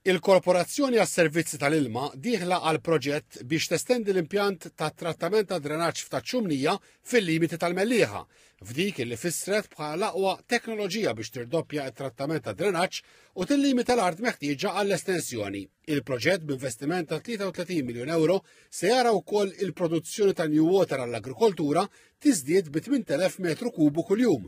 Il-Korporazzjoni għas-Servizzi tal-Ilma dieħla għal proġett biex testendi l-impjant ta' trattament ta' drenaġġ f'Taċ-Ċumnija fil-limiti tal-Mellieħa, f'dik li fissret bħala l-aqwa teknoloġija biex tirdoppja t-trattament ta' drenaġġ u tillimita l-art meħtieġa għall-estensjoni. Il-proġett b'investiment ta' 33 miljun euro se jara wkoll il-produzzjoni ta' New Water għall-agrikoltura tiżdied bi 8,000 metru kubu kuljum.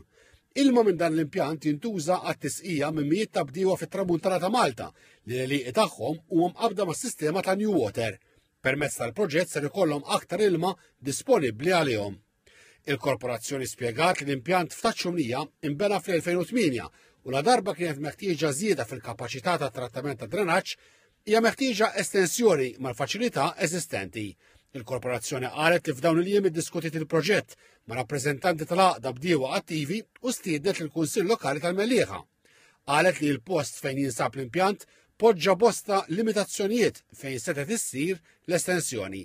Ilma minn dan l-impjant jintuża għat-tisqija minn mijiet ta' bdiewa fit-tramuntana ta' Malta li l-għelieqi tagħhom huma mqabbda mas-sistema ta' New Water. Permezz tal-proġett ser ikollhom aktar ilma disponibbli għalihom. Il-korporazzjoni spjegat li l-impjant f'Taċ-Ċumnija inbena fl-2008 u la darba kienet meħtieġa żieda fil-kapaċità ta' trattament ta' drenaġġ, hija meħtieġa estensjoni mal-faċilità eżistenti. Il-korporazzjoni qalet li f'dawn il-jiem iddiskutiet il-proġett ma' rappreżentanti tal-għaqda bdiewa attivi u stiednet lill-Kunsill Lokali tal-Mellieħa. Qalet li l-post fejn jinsab l-impjant poġġa bosta limitazzjonijiet fejn setgħet issir l-estensjoni.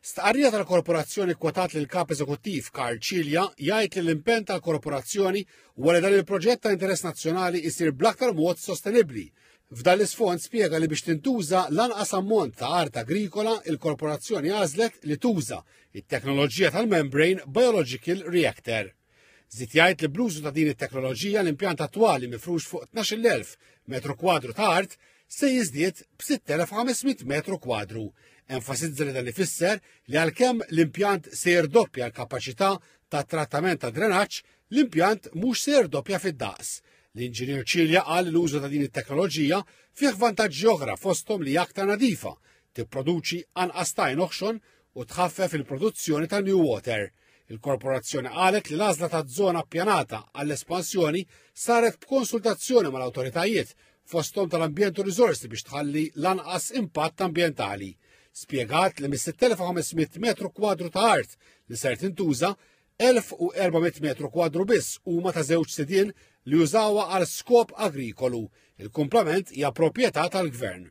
Stqarrija tal-korporazzjoni kkwotat lill-Kap Eżekuttiv Karl Cilia jgħid li l-impenn tal-korporazzjoni huwa li dan il-proġett ta' interess nazzjonali jsir bl-aktar mod sostenibbli. F'dan l-isfond spjega li biex tintuża l-anqas ammont ta' art agrikola il-korporazzjoni għażlet li tuża it-teknoloġija tal-membrane biological reactor. Żied jgħid li bl-użu ta' din it-teknoloġija l-impjant attwali mifrux fuq 12,000 metru kwadru ta' art se jiżdied b'6,500 metru kwadru. Enfasizza li dan ifisser li għalkemm l-impjant se jirdoppja l-kapaċità ta' trattament ta' drenaġġ, l-impjant mhux se jirdoppja fid-daqs. L-inġinier Cilia qal li l-użu ta' din it-teknoloġija fih vantaġġi oħra fosthom li aktar nadifa, tipproduċi anqas tajn oħxon u tħaffef il-produzzjoni ta' New Water. Il-korporazzjoni qalet li l-għażla ta' żona ppjanata għall-espansjoni saret b'konsultazzjoni mal-awtoritajiet fosthom tal-ambjent u riżorsi biex tħalli l-anqas impatt ambjentali. Spjegat li mis-6500 metru kwadru ta' art li ser tintuża, 1400 metru kwadru biss huma ta' żewġ sidien li jużawha għal skop agrikolu. Il-kumplament hija proprjetà tal-gvern.